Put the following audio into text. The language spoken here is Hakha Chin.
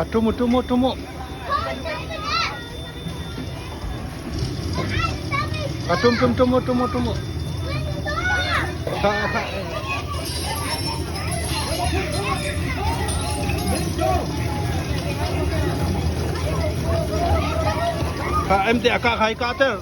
Ṭum u, ṭum u, ṭum u. Ṭum, ṭum, ṭum u, ṭum u, ṭum u. Kha, kha. Kha, em te a kah kha i kah ter.